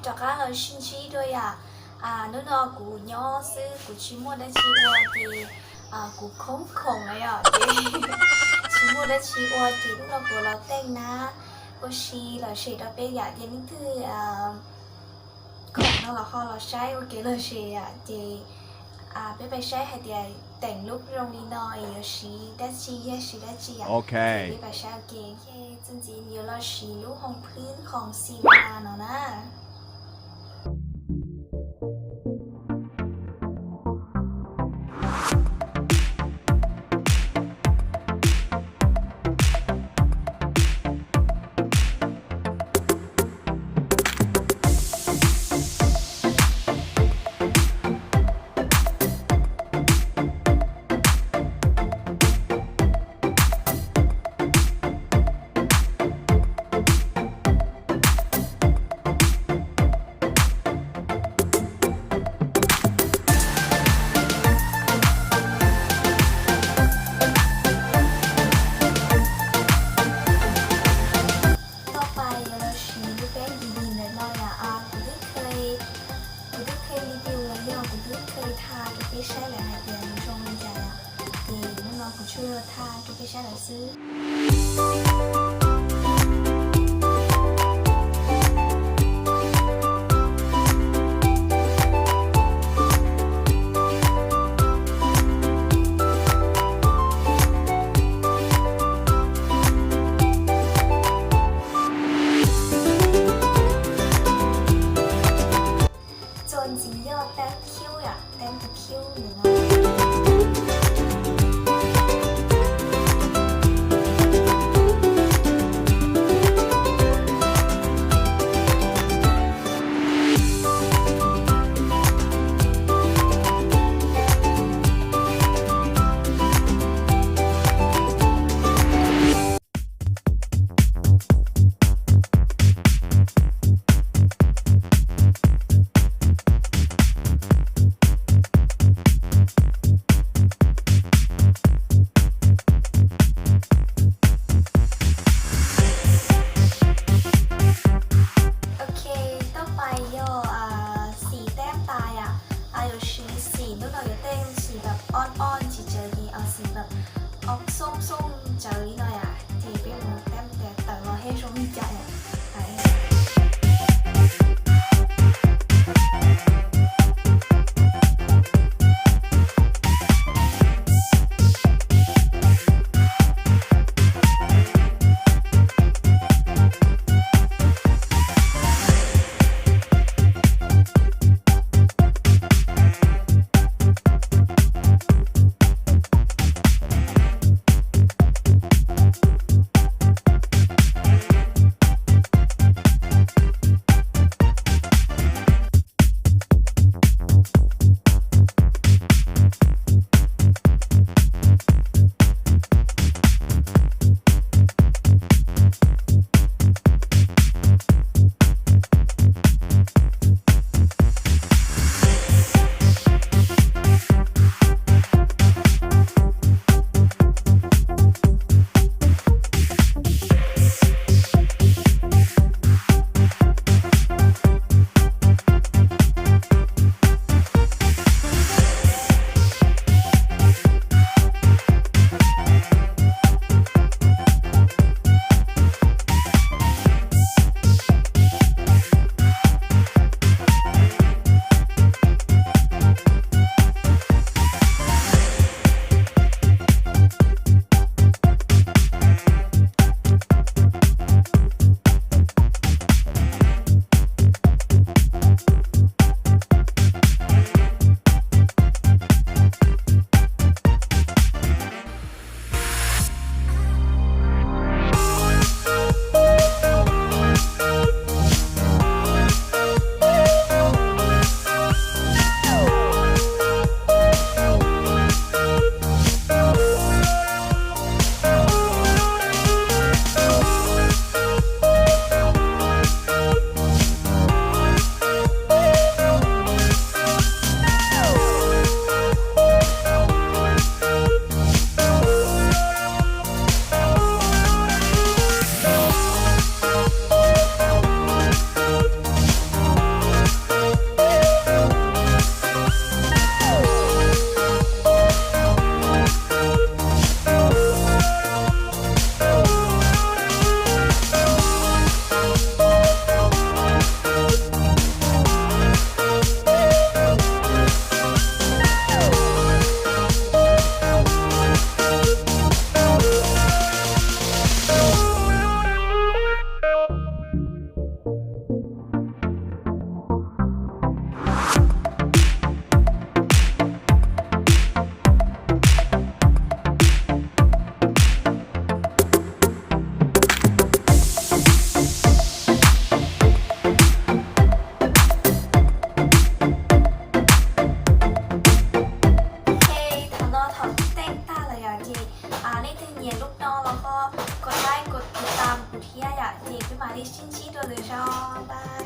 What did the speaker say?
Rov qab los sib ntsib dua yom. Hnub no kuv nyob xwb, kuv tsis muaj dab tsi ua ces kuv khoob khoom na yom, ces tsis muaj dab tsi ua ces hnub no kuv los teej na, ua si lom zem rau peb yom, ces leej twg khoom no los ho los saib ua kev lom zem yom, ces peb pais saib hais tias teem lub zoo li no es yuav siv dab tsi, yog siv dab tsi yom. Peb pais saib ua ke. Txuas ntxiv yuav los siv lub hoos phwb hoos xi mas no na. Toj pais yuav los siv lub peb D V D ntawm no yom. Kuv twb kha, kuv twb kha review los yog kuv twb kha tha rau peb saib lawm hais tias nws zoo li cas yom. Ces hnub no kuv tsuas yog tha rau peb saib lawm xwb. Txuas ntxiv yog teeb khib yom, teeb tus khib ntawm no. กดไลค์ กดติดตาม kuv thiab yom, ces peb mam li sib ntsib dua lwm zaus.